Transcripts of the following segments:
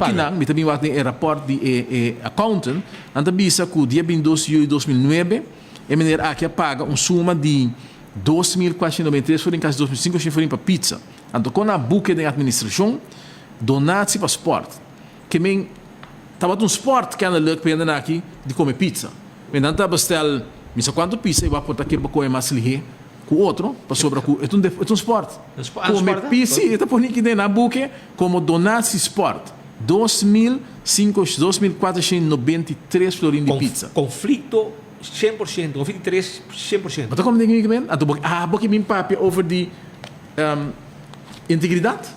Paga. Aki nan, mi tambe wak e rapport di e accountant, nan ta bisa ku dia 22 di juli 2009, e meneer aki a paga un suma di 2.493 florin, kasi 2.500 florin pa pizza. Anto kon a boek di administrashon, donatie pa sport. Ke men, tabata un sport kennelijk pa aki di kome pizza. Men nan ta bestel, mi sa kuantu pizza i wak por ta ke kome mas lihé ku otro, pasobra ku e ta un sport. Un ah, Kome sport, eh? Pizza, e ta pone aki na boek komo donatie sport. 2.493 florin di pizza. Konflikto 100%, konflikto interes 100%. Wat komt denk ik ben? Ah, bo ke bin papia over di integridat.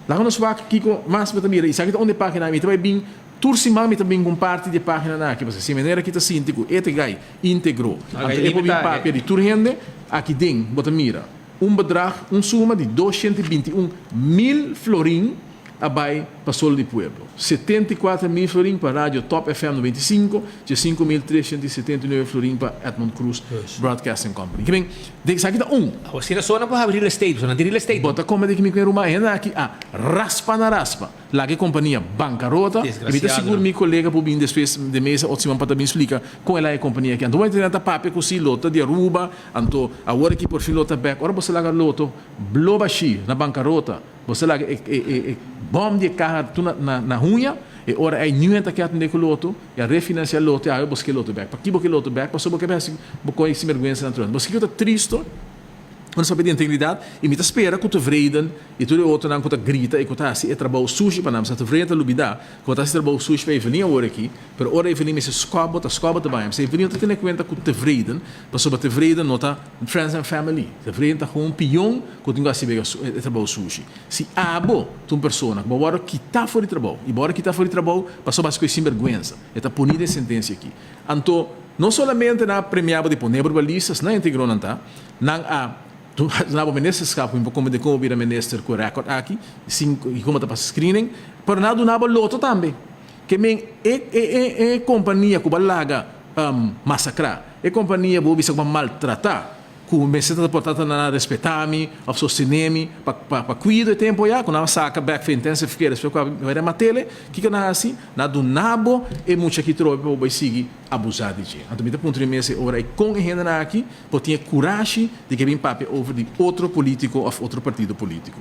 Laga nos wak kiko mas bo ta mira. Esaki ta un página mi tambe bin tur siman, mi tambe kompartí di página na aki. Si manera ku ta sinti ku e gai íntegro. Anto e bin papia di tur hende aki den bo ta mira. Un bedrag, un suma di 221 mil florin a bai pa Solo di Pueblo. 74 mil florin pa Radio Top FM 95, di 5.379 florin pa Edmond Cruz Broadcasting Company. Ke men, esaki ta un. Asina so nan por real estate, so nan real estate. Bo ta komprondé ku mi ku ruman aki a raspa na raspa. Laga e kompania bankarota. I mi ta sigur mi kolega por bin despues di mesa otro siman pa tambe splika kon e kompania aki. Anto bo ta papia ku si Lotto di Aruba, anto awor aki por fin Lotto bèk. Ora bo laga Lotto blo bashi na bankarota. Bo laga e bom di kaha tur na huña e ora ei niun ta ke atendé ku Lotto i a refinansiá Lotto i bo ke Lotto bèk. Pa kiko bo ke Lotto bèk? Pasobra bo ke bo koi sinbèrgwensa natural. Bo ta tristu ora sabi di integridat i mi ta spera ku Tevreden i tur otronan ku ta grita i ku ta hasi e trabou sushi pa nan. Tevreden ta lubidá ku ta hasi trabou sushi pa Evelyn awor aki, pero ora Evelyn mester skoba, ta skoba ta bai. Evelyn ta tene kuenta ku Tevreden, pasobra Tevreden no ta friends and family. Tevreden ta un pion ku tin ku hasi e trabou sushi. Si abo ta un persona ku bo kita for di trabou, i bo kita for di trabou, pasobra bo sinbèrgwensa. E ta pone e sentensia aki. Anto, no solamente nan a premiá bo di pone bo lista, nan íntegro nan ta, nan a na bo ministerschap, ku komo de komo bira minister ku record aki, i komo ta pasa screening, pero nan a duna bo Lotto tambe. Ke men e kompania ku b'a laga masakrá, e kompania bo bisa ku maltratá, ku mester ta portata na respetá mi, òf sostené mi, pa kuido e tempu ya, ku nan saka bèk for intensive care, despues ku a mat'é, kiko nan hasi? Nan a duna bo e mucha aki trobe pa bo sigui abusá di dje. Anto mi ta puntra mi mes ora e kon e hende aki por tin kurashi di ke bin papia over di otro polítiko òf otro partido polítiko.